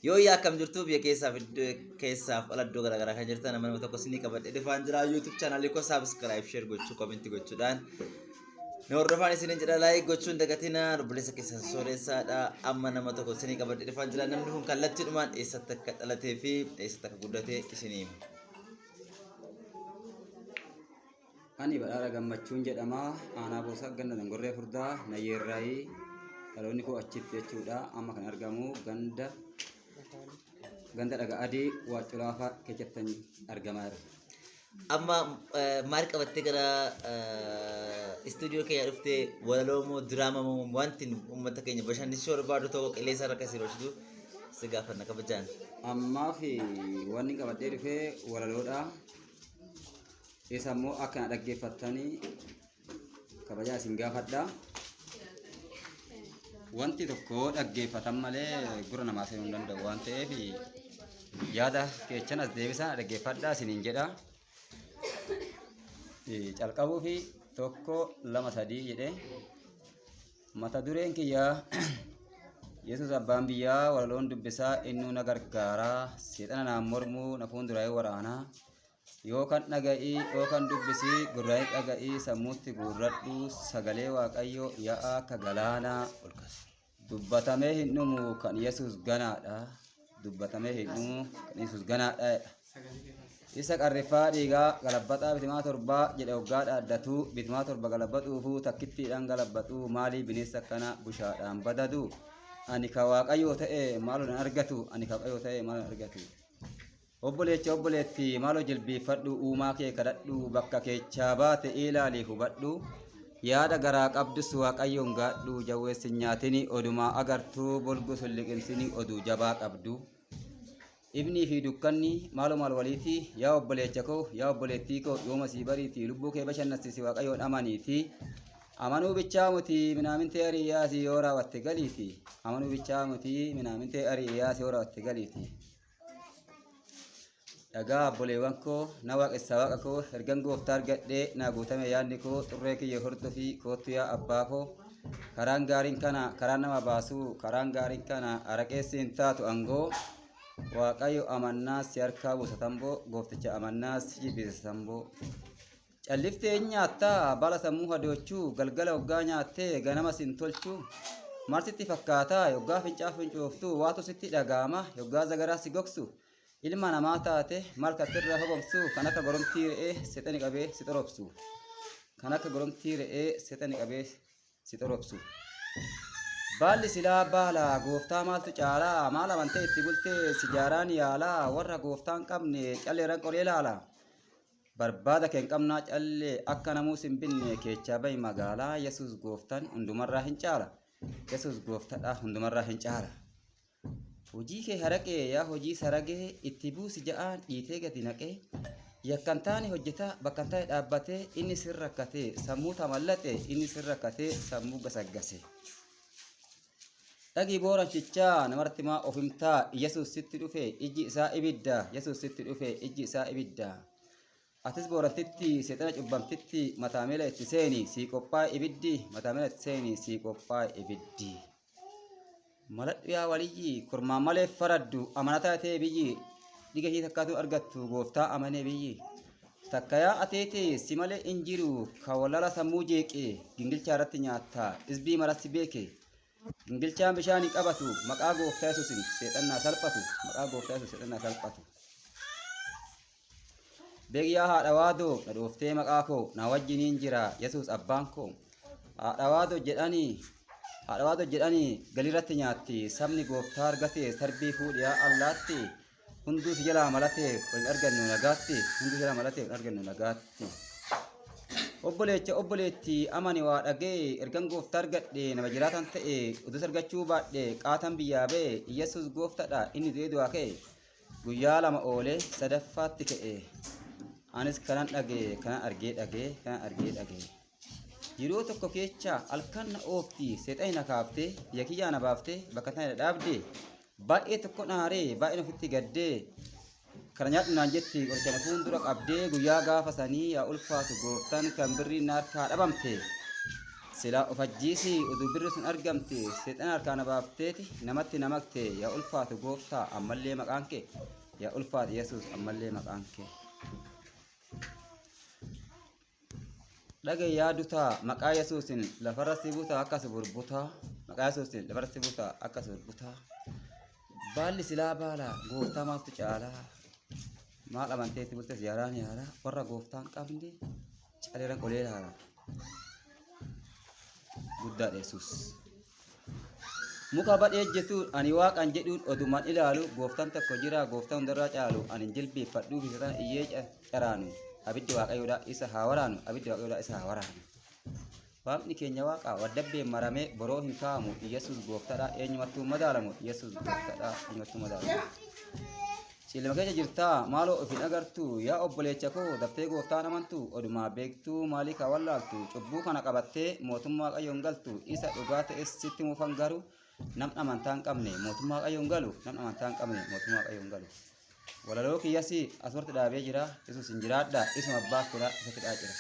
Yoo yaa akkam jirtu biyya keessaaf iddoo keessaaf ala iddoo garaagaraa kan jirtan nama nama tokko isinii qabadhee dhufaan jira. YouTube chaanaalii koo subscribe, share gochuu, comment gochuudhaan na hordofaan isiniin jedha. Like gochuun dagatina. Obboleessa keessan sooreessaadha. Amma nama tokko isinii qabadhee dhufaan jira. Namni kun kallattiidhumaan eessatti akka dhalatee fi eessatti akka guddate isinii hima. Ani Badhaadha Gammachuun jedhama. Aanaa Boosaa ganda Dongorree Furdaa Nayyeerraayii dhaloonni koo achitti jechuudha. Amma kan argamu ganda ganda dhaga adii Waacculaafaa keessatti argamaa jira. Amma maal qabattee gara istuudiyoo keenya dhuftee? Walaloo moo diraama moo wanti uummata keenya bashannansiisuu barbaadu tokko qilleensa irra akkasii roobsitu si gaafanna kabajaan. Ammaaf wanni qabadhee dhufee walaloodha. Isa immoo akka na dhaggeeffattanii kabajaa isin gaafadha. Wanti tokko dhaggeeffatan malee gurra namaa seenuu hin danda'u waan ta'eef yaada keechan as deebisaa na dhaggeeffadhaa isiniin jedha. Calqabuu fi tokko lama sadii jedhee mata dureen kiyya Yesus abbaan biyyaa walaloon dubbisaa innuu na gargaaraa seexana naan mormuu na fuulduraa'ee waraanaa. Yoo kan dhaga'ii, yoo kan dubbisii, gurraan dhaga'ii, sammuutti guurradhu, sagalee Waaqayyoo yaa'aa akka galaanaa. Dubbatamee hin dhumu kan Yesuus ganaadha. Dubbatamee hin dhumu kan Yesuus ganaadha jedha. Isa qarriffaa dhiigaa galabbaxaa bitimaa torbaa jedhe hoggaa dhaaddatu bitimaa torba galabbaxuufuu takkittiidhaan galabbaxuu maalii bineensa akkana bushaadhaan badadu ani ka Waaqayyoo ta'e maaloo nan argatu ani ka Waaqayyoo ta'e maaloo nan argatu. Obboleecha obboleetti maaloo jilbiiffadhu uumaa kee kadhadhu bakka keechaa baate ilaalii hubadhu yaada garaa qabdus waaqayyoon gaadhu jawwees hin nyaatini odumaa agartuu bolgus hin liqimsini oduu jabaa qabdu. Ibnii fi dukkanni maaloo maal waliiti yaa obboleecha koo yaa obboleettii koo yooma sii bariiti lubbuu kee bashannansiisi waaqayyoon amaniiti. Amanuu bichaa muti minaamintee ari'yaasi yoo raawwatte galiiti. Amanuu bichaa muti minaamintee ari'yaasi yoo raawwatte galiiti. Dhagaa obboleewwan koo na waaqessaa waaqa koo ergan gooftaa argadhee naa guutame yaadni koo xurree kiyya hordofii koottu yaa abbaa koo karaan gaariin kana karaan nama baasuu karaan gaariin kana araqeessi hin taatu angoo waaqayyo amannaa si harkaa buusa tamboo goofticha amannaa si jibbisa tamboo. Calliftee hin nyaattaa baala sammuu hadoochuu galgala hoggaa nyaattee ganama sin tolchuu maal sitti fakkaataa yoggaa fincaa fincooftuu waatu sitti dhagaama yoggaa zagaraa si gogsu ilma namaa taate maal kan sirraa hobomsu kan akka goromtii re'ee sexani qabee si xorobsu kan akka goromtii re'ee sexani qabee si xorobsu. Baalli silaa baala gooftaa maaltu caalaa maal amantee itti bultee sijaaraan yaalaa warra gooftaan qabne calleerran qoree laala. Barbaada kee hin qabnaa callee akka namuu sin binne keechaa bahi magaalaa Yesuus gooftaan hundumarraa hin caala. Yesuus gooftadha hundumarraa hin caala. Hojii kee haraqee yaa hojii saragee itti buusi ja'aan dhiitee gadi naqee yakkan taane hojjetaa bakka hin taane dhaabbatee inni sin rakkatee sammuu tamallaxe inni sin rakkatee sammuu gasaggase. Dhagii booranchichaa namarratti maa of himtaa Yesuus sitti dhufe ijji isaa ibidda Yesuus sitti dhufe ijji isaa ibidda. Atis boorantitti seexana cubbamtitti mataa miila itti seeni sii qophaa'e ibiddi mataa miila itti seeni sii qophaa'e ibiddi. Maladhu yaa waliyyi kormaan malee faraddu amanataa ta'e biyyi dhiga ishii takkaatu argattu gooftaa amanee biyyi. Takka yaa ateete si malee hin jiru ka wallala sammuu jeeqe gingilchaa irratti nyaatta isbii maratti beeke. Gingilchaan bishaan hin qabatu maqaa gooftaa Yesuusin seexannaa salphatu maqaa gooftaa Yesuus seexannaa salphatu. Beek yaa haadha waadoo na dhooftee maqaa koo na wajjiniin jira Yesuus abbaan koo. Haadha waadoo jedhanii haadha waadoo jedhanii galirratti nyaatti sabni gooftaa argate sarbii fuudhi yaa allaatti hunduu si jalaa malatee wal hin argannu nagaatti hunduu si jalaa malatee wal hin argannu nagaatti. Obboleecha obboleetti amani waa dhagee ergan gooftaa argadhe nama jiraatan ta'e utus argachuu baadhe qaatan biyyaa ba'e Iyyasuus gooftadha inni du'ee du'aa ka'e guyyaa lama oolee sadaffaatti ka'e anis kanan dhagee kanan argee dhagee kanan argee dhagee. Yeroo tokko keecha halkan na oofti seexani na kaafte biyya kiyyaa na baafte bakka tana dhaabde baay'ee tokko aaree baay'een ofitti gaddee kana nyaadhu naan jetti qoricha na fuuldura qabdee guyyaa gaafa sanii yaa ulfaatu gooftaan kan birrii na harkaa dhabamte Silaa of ajjiisii utuu birri sun argamte seexana harkaa na baafteeti namatti na makte yaa ulfaatu gooftaa ammallee maqaan kee yaa ulfaatu Yesuus ammallee maqaan kee. Dhaga'i yaa dutaa maqaa Yesuusin lafarra si butaa akka si burbutaa maqaa Yesuusin lafarra si butaa akka si burbutaa. Baalli silaa baala gooftaa maaltu caalaa maal amanteetti bultes yaaraan yaaraa warra gooftaan qabne caleeran qolee laala. Guddaadha Yesuus. Muka badhee jechuun ani waaqan jedhuun odumaan ilaalu gooftaan tokko jira gooftaan hundarraa caalu ani hin jilbeeffadhuu fi seexana iyyee caraanu abiddi waaqayyoodha isa haa waraanu abiddi waaqayyoodha isa haa waraanu. Waaqni keenya waaqa waddabbeen maramee boroo hin kaa'amu Yesuus gooftaadha eenyumattuu madaalamu Yesuus gooftaadha eenyumattuu madaalamu. Cillima keessa jirtaa maaloo of hin agartuu yaa obboleecha koo daftee gooftaan amantu odumaa beektuu maalii kaa wallaaltu cubbuu kana qabattee mootummaa waaqayyoo hin galtu isa dhugaa ta'es sitti mufan garuu namni amantaa hin qabne mootummaa waaqayyoo hin galu namni amantaa hin qabne mootummaa waaqayyoo hin galu. Walaloo kiyyas asumatti dhaabee jira Yesuus hin jiraadha isuma abbaa fira isatti dhaa jira.